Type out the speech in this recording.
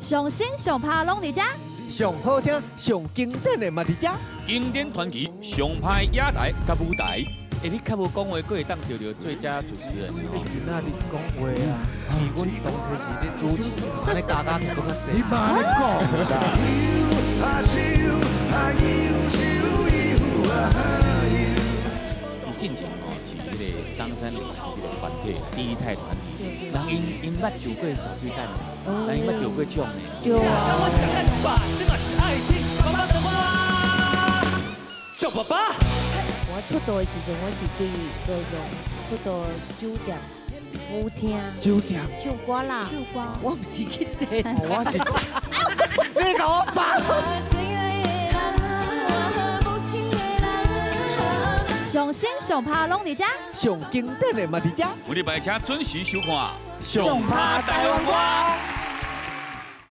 上新上拍攏佇遮，上好聽、上經典的嘛佇遮。經典傳奇，上歹野台佮舞台。欸，你較無講話，閣會當著最佳主持人哦。今仔日講話啊，比阮當初是咧主持，按呢加加起閣較濟。你嘛咧講啦？伊進前吼是彼个張三李四這个團體，第一代團體，人𪜶𪜶捌上過小巨蛋的，人𪜶捌得過獎的。對啊。爸爸的話，叫爸爸。我出道的時陣，我是佇高雄出道酒店舞廳。酒店唱歌啦。唱歌。我毋是去坐。我是。你共我放。上新上拍攏佇遮，上經典的嘛佇遮。每禮拜請準時收看上拍台灣歌。